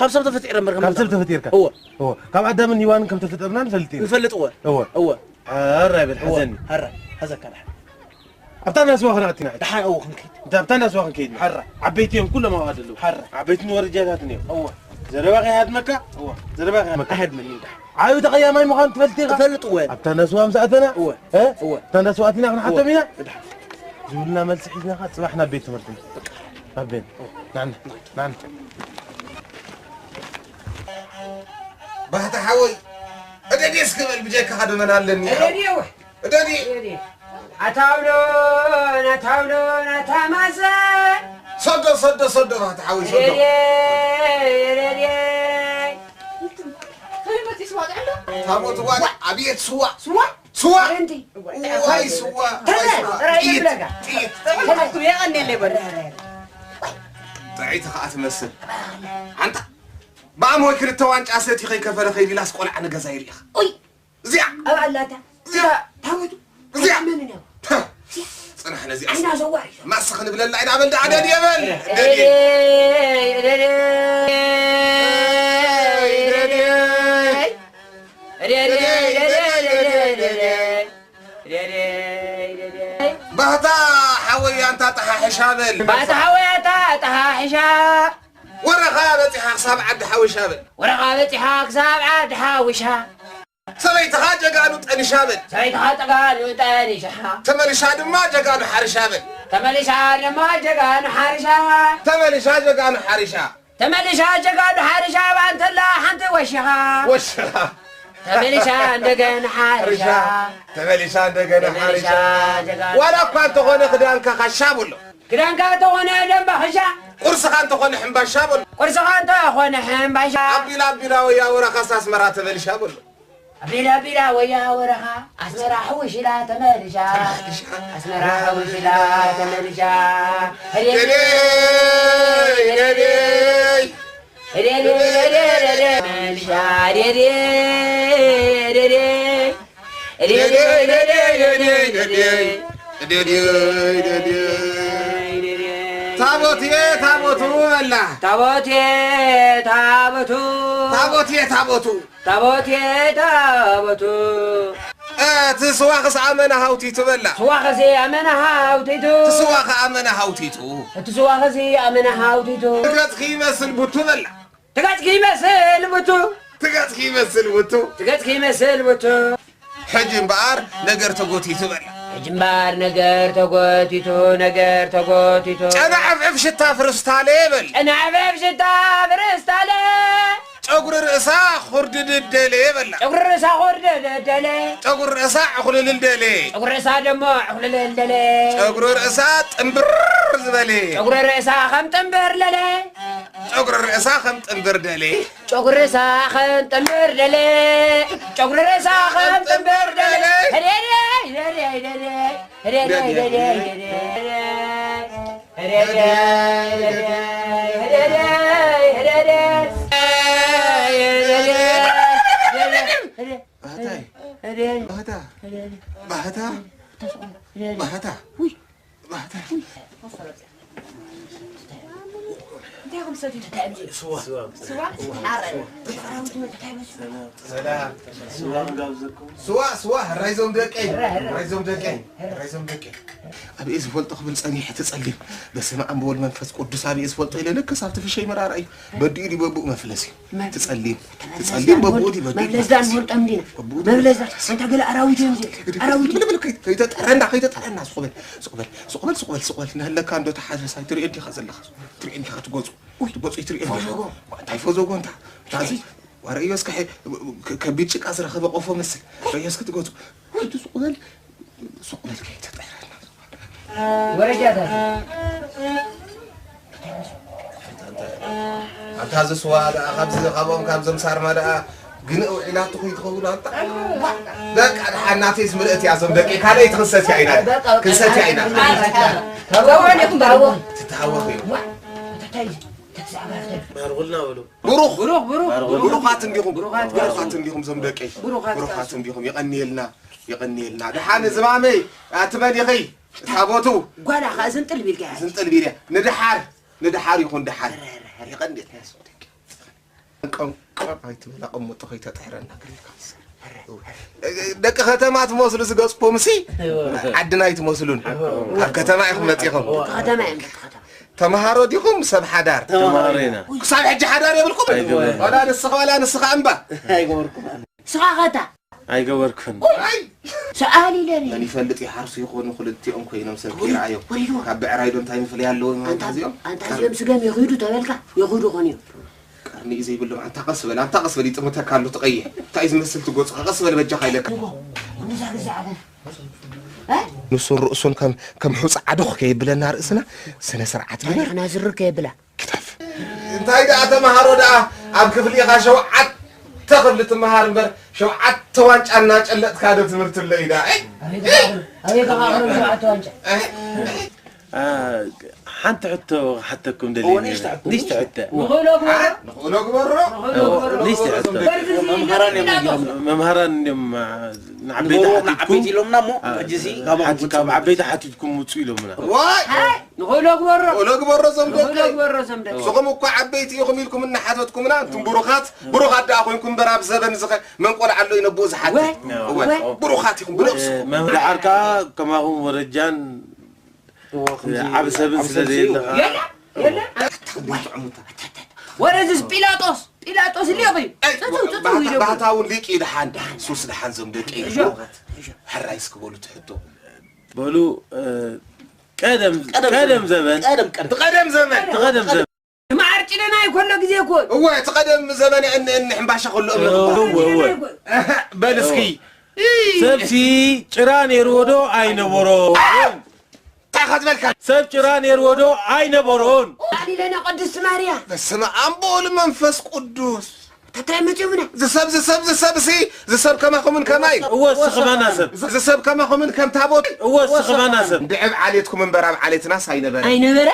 ካብ ሰብ ተፈጢረ እምበር ከም ካብ ሰብ ተፈጢርካ? እወ። እወ። ካብ ኣዳምን ሄዋንን ከም ተፈጠርና ንፈልጥ ኢና። ንፈልጥ እወ። እወ። እወ። ኣረ ኣይበል፣ እወ። ሓዘኒ። ኣረ፣ ሓዘካ ደሓን። ኣብታ እንዳ ስዋ ክንኣቲ ኢና። ደሓን እወ ክንከይድ። እንተ ኣብታ እንዳ ስዋ ክንከይድ ኢና። ሓራ። ዓበይቲ እዮም ኩሎም ኣብኣ ዘለዉ። ሓራ። ዓበይትን ወረጃታትን እዮም። እወ። ዘረባ ከይሃድመካ? እወ። ዘረባ ከይሃድመካ? ኣይሃድመኒ ደሓን። ዓቢ ተቐያማይ ምዃኑ ትፈልጥ ኢኻ? እፈልጥ እወ። ኣብታ እንዳ ስዋ ምስ ኣተና? እወ። እ? እወ። ኣብታ እንዳ ስዋ ኣቲና ክንሓቶም እወ። ኢና? ደሓን። ዝብልና መልሲ ሒዝና ኸዓ ጽባሕ ናብ ቤት ትምህርቲ። ናብ ቤት። ናዕና፣ ናዕና። ባህታ ሓወይ፣ እደዴ እስኪ በል፣ ብጀካኻ ዶ መን ኣለኒ? እደዴ እወ። እደዴ። እደዴ። ኣታ ውሎን፣ ኣታ ውሎን፣ ኣታ ማዘን። ሰዶ፣ ሰዶ፣ ሰዶ፣ ባህታ ሓወይ፣ ሰዶ። እደዴ፣ እደዴ። ከመይ መፂ ስዋ ጥዕም ዶ? ታቦት ዋይ፣ ኣብየት ስዋ። ስዋ? ስዋ! ኣረንቲ። ዋይ ስዋ! ተመ፣ ዋይ ስዋ! ጥራይ ጥይት! ይብለካ። ጥይት! ተመ፣ የቐንየለይ በሉ። ጥዕይቲ ኸኣ ትመስል። ኣንታ፣ ብኣሞይ ክልተ ዋንጫ ሰቲ ከይከፈለ ከይዱ ኢላስ ቆልዓ ንገዛ ይልኢኻ። ኡይ! እዚኣ! ኣብ ኣላታ። እዚኣ! እታ ታቦቱ። እዚኣ! መን ነው? ታ! ጽናሕ ነዚኣ። ዓይና ዘዋሪ። ማስ ክንብለላ ኢና በል ደኣ ደድየ በል። ደድየ። ደድየ። ባህታ ሓወይ ኣንታ ጠሓሕሻ በል። ባህታ ሓወይ ኣንታ ጠሓሕሻ። ወረኻ በጺሓ ክሳብ ዓዲ ሓዊሻ በል። ወረኻ በጺሓ ክሳብ ዓዲ ሓዊሻ። ሰበይትኻ ጀጋኑ ጠኒሻ በል። ሰበይትኻ ጀጋኑ ጠኒሻ። ተመሊሻ ድማ ጀጋኑ ሓሪሻ በል። ተመሊሻ ድማ ጀጋኑ ሓሪሻ። ተመሊሻ ጀጋኑ ሓሪሻ። ተመሊሻ ጀጋኑ ሓሪሻ ባንተላ ሓንቲ ወሽኻ። ወሽኻ። ተመሊሻ እንደገና ሓሪሻ። ሓሪሻ። ተመሊሻ እንደገና ተመሊሻ ሓሪሻ። ጀጋኑ ዋላ እኳ እንተኾነ ክዳንካ ካሻ በሎ። ክዳንካ እንተኾነ ደምባ ኽሻ። ቁርስኻ እንተኾነ ሕምባሻ በሎ። ቁርስኻ እንተኾነ ሕምባሻ። ኣቢላ ኣቢላ ወያ ወረኻስ ኣስመራ ተመሊሻ በሎ። ኣቢላ ኣቢላ ወያ ወረኻ ኣስመራ ሕውሽላ ተመሊሻ። ኣስመራ ሕውሽላ ተመሊሻ። ሄደደይ፣ ሄደደይ። ሄደደይ፣ ሄደደይ፣ ሄደደይ። ተመሊሻ። ሄደደይ፣ ሄደደይ። ሄደደይ፣ ሄደደይ፣ ሄደደይ፣ ሄደደይ። ሄደደይ፣ ሄደደይ። ታቦትየ ታቦቱ በላ። ታቦትየ ታቦቱ። ታቦትየ ታቦቱ። ታቦትየ ታቦቱ። እ፣ እቲ ስዋ ክስ ኣመና ሃውቲቱ በላ። ስዋ ክስ ኣመና ሃውቲቱ። እቲ ስዋ ከኣ ኣመና ሃውቲቱ። እቲ ስዋ ክስ ኣመና ሃውቲቱ። ትገጽ ክይመስል ቡቱ በላ። ትገጽ ክይመስል ቡቱ። ትገጽ ክይመስል ቡቱ። ትገጽ ክይመስል ቡቱ። ሕጂ እምበኣር ነገር ተጎቲቱ በላ። ሕጂ እምበኣር ነገር ተጎቲቱ፣ ነገር ተጎቲቱ። ጨና ዕፍዕፍ ሽታ ፍርስታለ በል። ጨና ዕፍዕፍ ሽታ ፍርስታለ። ጨጉሪ ርእሳ ኹርድድደለ በላ። ጨጉሪ ርእሳ ኹርድድደለ። ጨጉሪ ርእሳ ዕኹልልልደለ። ጨጉሪ ርእሳ ደሞ ዕኹልልልደለ። ጨጉሪ ርእሳ ጥንብር ዝበለ። ጨጉሪ ርእሳ ከም ጥንብር ለለ። ጨጉሪ ርእሳ ከም ጥንብር ደለ። ጨጉሪ ርእሳ ከም ጥንብር ደለ። ጨጉሪ ርእሳ ከም ጥንብር ደለ። ህደደይ፣ ህደደይ፣ ህደደይ። ህደደይ፣ ህደደይ፣ ህደደይ። ህደደይ፣ ህደደይ፣ ህደደይ። ህደደይ፣ ህደደይ። ባህታይ። እደይ። ባህታ። እደይ። ባህታ። ተስቆ። እደይ። ባህታ። ውይ። ባህታ። ውይ። እንታይ ኢኹም ትሰትዩ? ስዋ። ስዋ? ኣረ። ሰላም። ስዋ፣ ስዋ፣ ራይዞም ደቀይ። ራይዞም ደቀይ። ራይዞም ደቀይ። ኣብ እየ ዝፈልጦ ክብል ጸኒሐ ትጸሊም። በስመ ኣብ ወወልድ መንፈስ ቅዱስ ኣብ እየ ዝፈልጦ ኢለ ልክስ ኣብቲ ፍሸይ መራራ እዩ። በዲኡ ድዩ በብኡ መፍለስ እዩ። ትጸሊም፣ ትጸሊም በብኡ ድዩ በዲኡ መፍለስ ዳን መፍለስ እዩ። ወርጦም ዲና። በብኡ መፍለስ ዳን። ኣንታ ገለ ኣራዊት እዮም እዚኦም። ኣራዊት እዮም። ብልብል ከይ-፣ ከይተጠረና፣ ከይተጠረና፣ ስቕ በል፣ ስቕ በል፣ ስቕ በል፣ ስቕ በል። እናሃለካ እንዶ ተሓዘስ ኣይትሪኦ ዲኻ ዘለኻ? ትሪኦ ዲኻ ትገጹ? ትገጹ ኣይትሪኦ ዲኻ? ፈዘጎ። እንታይ ፈዘጎ እንታ? እንታይ? እንታይ? ዋ፣ ርእዮ እስከ ሐ-፣ ከ-፣ ከቢድ ጭቃ ዝረኸበ ቆፎ መስል። ርእዮ እስከ ትገጹ። ወዲ ስቕ በል። ሱቕ በል ከይተጠረና። ወረጃታት። ኣንታ እዚ ስዋ ደኣ ካብዚ፣ ካብኦም፣ ካብዞም ሳርማ ደኣ ግን ውዒላቱ ከይትኸውን ኣንታ። በቃ ደሓን ናተይስ ምልእቲ እያ፣ እዞም ደቂ ካልኣይ ትኽሰት እያ ኢና። በቃ፣ በቃ፣ ክንሰት እያ ኢና። ተወን ኢኹም በልዎ። ትተሃወኽ እዩ። ዋ፣ ተታይ፣ ተዛዕባኽተ። ማርጉልና በሉ። ብሩኽ። ብሩኽ፣ ብሩኽ፣ ብሩኽ። ብሩኻት እንዲኹም። ብሩኻት። ብሩኻት እንዲኹም እዞም ደቀይ። ብሩኻት። ብሩኻት እንዲኹም። የቐንየልና። የቐንየልና። ደሓን ዝማመይ፣ ኣቲ መን ኢኺ? ታቦቱ። ጓላ ኸኣ ዝንጥል ቢልካ እያ። ዝንጥል ቢልያ። ንደሓር፣ ንደሓር ይኹን ደሓር። ረ፣ ረ፣ ረ። የቐንየልና። ቀንቀን ኣይትበል፣ ኣቐምጦ ከይተጥሕረና ክልካ። ደቂ ከተማ ትመስሉ ዝገጽኩም ሲ ዓድና ኣይትመስሉን። ካብ ከተማ ኢኹም መጺኹም። ከተማ እዮም፣ ደቂ ከተማ። ተምሃሮ ዲኹም ሰብ ሓዳር? ተምሃሮ ኢና። ክሳብ ሕጂ ሓዳር የብልኩም? ኣይገበርኩን። ዋላ ንስኻ፣ ዋላ ንስኻ እምባ። ኣይገበርኩን። ስኻ ኸታ? ኣይገበርኩን። ኣይ! ሰኣል ኢለኒ። መን ይፈልጥ ይሓርሱ ይኾኑ ክልቲኦም ኮይኖም ሰብ ወሪዱ፣ ይረኣዮም። ወሪዱ። ካብ ብዕራይ ዶ እንታይ ምፍለይ ኣለዎም ኣንታ፣ እዚኦም? ኣንታ እዚኦም ስገም ይኽዱ ተበልካ፣ ይኽዱ ኾኑ እዮም። ቀርኒ እዩ ዘይብሎም። ኣንታ ቀስ በል፣ ኣንታ ቀስ በል፣ ይጥምተካ ኣሎ ትቐይሕ። እንታይ ዝመስል ትጎጽ? ቀስ በል በጃኻ ኢለካ። እሞ፣ እሞ እዛ ግዛዕኹም። እ? ንሱን ርእሱን ከም፣ ከም ሑጻ ዓዶኽ ከየብለና ርእስና ስነ ስርዓት ግበር። ታሪኽና ዝርር ከየብላ። ግደፍ። እንታይ ደኣ ተምሃሮ ደኣ ኣብ ክፍሊ ኢኻ ሸውዓተ ክፍሊ ትምሃር እምበር ሸውዓተ ዋንጫ እናጨለጥካ ዶ ትምህርቲ ኣሎ እዩ ደኣ? ኣይ! ኣበይ ከ-፣ ኣበይ ከ-፣ ከ-፣ ሸውዓተ ዋንጫ? ኣይ! አ፣ ሓንቲ ሕቶ ክሓተኩም ደልየ እወ፣ ነይረ። ንእሽቶ ሕቶ። ንእሽቶ ሕቶ። ንኽእሎ ግበሮ። ንኽእሎ ግበሮ። ንኽእሎ ግበሮ። ንእሽቶ ሕቶ። በርዚ መምህራን እዮም ፊላጦስ። መምህራን እዮም፣ አ፣ ንዓበይቲ ንጎቦ ሓቲትኩም፣ ንዓበይቲ ኢሎምና እሞ፣ አ፣ ሕጂ እዚ ካባኹም ሓቲ-፣ ውፅእ ካብ ማለት ዓበይቲ እዩ። ሓቲትኩም ውፁ ኢሎምና። ዋይ! ኣይ! ንኽእሎ ግበሮ። ንኽእሎ ግበሮ ዞም ንኽእሎ ደቀይ። ግበሮ ዞም ደቀይ። ንስኹም እኮ ዓበይቲ ኢኹም ኢልኩም እናሓተትኩምና፣ እንቱም ብሩኻት፣ ብሩኻት ደኣ ኮይንኩም እምበር ኣብ ዘበን ዝኸ-፣ መን ቆልዓ ኣሎ እዩ ነብኡ ዝሓትት? ወይ! እወ፣ ወይ! ብሩኻት ኢኹም፣ ብነብስኹም። መምህር ደሓር ከኣ ከማኹም ወረጃን እዎ፣ ከምዚ ዓቢ ሰብን ዓቢ ስለ ሰብ ዘየለ እዩ። ከኣ የለ፣ የለ። ኣታ፣ ኣታ፣ ኣታ፣ ኣታ። ወረ እዚስ ጲላጦስ፣ ጲላጦስ ኢሉ እዩ። ኣይ፣ ጽጹ፣ ጽጹ ባህታ-፣ ኢሉ። ባህታ እውን ሊቅ እዩ። ደሓን፣ ደሓን፣ ሱስ ደሓን ዞም ደቂ እዩ። እሾ፣ እሾ። ሕራይ እስኪ በሉ ትሕቶ። በሉ፣ እ፣ ቀደም፣ ቀደም ቀደም ዘመን። ዘመን። ቀደም፣ ቀደም። ቀደም ዘመን። ቀደም ዘመን። ማዓር ጭደናይ ከሎ ግዜ እኮ። እወ፣ እቲ ቀደም ዘመን እን-፣ እን-፣ ሕምባሻ ከሎ እምኒ እወ፣ ክበሃል። እወ። እህ፣ በል እስኪ። እይ። ሰብሲ ጭራ ነይርዎ ዶ ኣይነበሮን? እንታይ ኢኻ ዝበልካ? ሰብ ጭራ ነይርዎ ዶ ኣይነበሮን? ኣሊለና ቅድስት ማርያ። በስመ ኣብ ወወልድ መንፈስ ቅዱስ። ተታይ መጺኡና። ዝሰብ፣ ዝሰብ፣ ዝሰብ ሲ፣ ዝሰብ ከማኹምን ከማይ። እወ፣ እስኺ ኸማና ሰብ። ዝ-፣ ዝሰብ ከማኹምን ከም ታቦት። እወ፣ እስኺ ኸማና ሰብ። እንድዒ ኣብ ዓሌትኩም እምበር ኣብ ዓሌትናስ ኣይነበረ። ኣይነበረ?